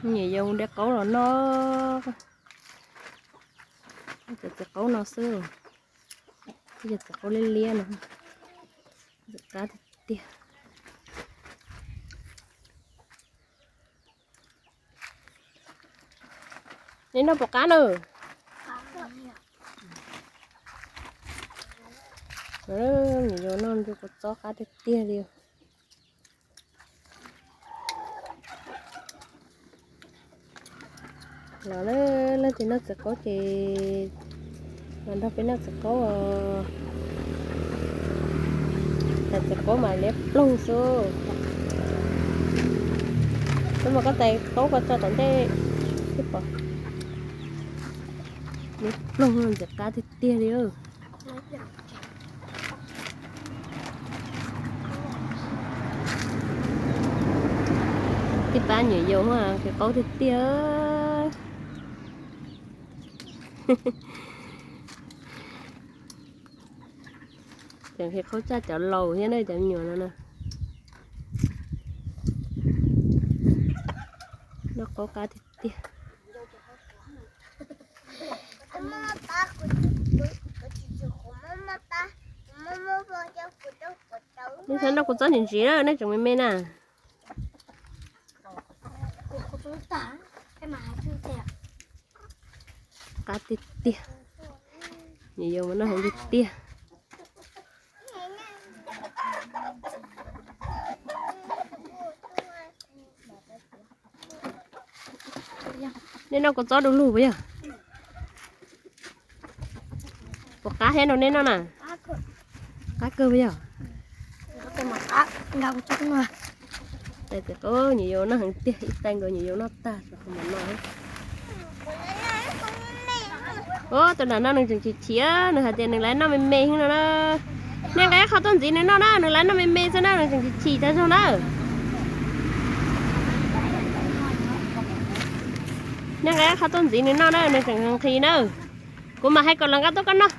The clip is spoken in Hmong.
Nyuam yaus de qaub los noj. Cov txiv qaub no xwb, cov txiv qaub liab liab no, ntxim qab tiag tiag. Nej noj puas qab na? Nyuam yaus noj ntsuag kua txob qab tiag tiag li. Los, leej twg noj txiv qaub ces los nrog peb noj txiv qaub os. Tais txiv qaub mas liab ploog xwb. Koj mas koj tais qaub koj tso tom ntej, liab ploog, ntxim qab tiag tiag li. Tib pab nyuam yaus mas qhia qaub tiag tiag. Cov qhia qaub tshaj cov laus thiab na, cov me nyuam no na. Noj qaub qab tiag tiag. Nej txhob noj kua txob ntsim ntsim na, nej tseem me me na. Qab tiag tiag. Nyuam yaus mas noj heev tiag tiag. Nej noj kua txob du lug puas yog? Puas qab thiab rau nej noj na? Qab kawg puas yog? Tais txiv qaub nyuam yaus noj heev tiag, ib tais nkaus nyuam yaus noj tag tso mam noj. Ub, tus nram no nws tseem chim chim, nws hais tias nws laiv noj me me heev no na. Nej nqa ib qho tuaj ntxiv nws noj na, nws laiv noj me me xwb na, nws tseem chim chim tag zog na. Nej nqa ib qho tuaj ntxiv nws noj na, nws tseem nqhis na. Kuv mam hais kom los nqa tuaj koj noj.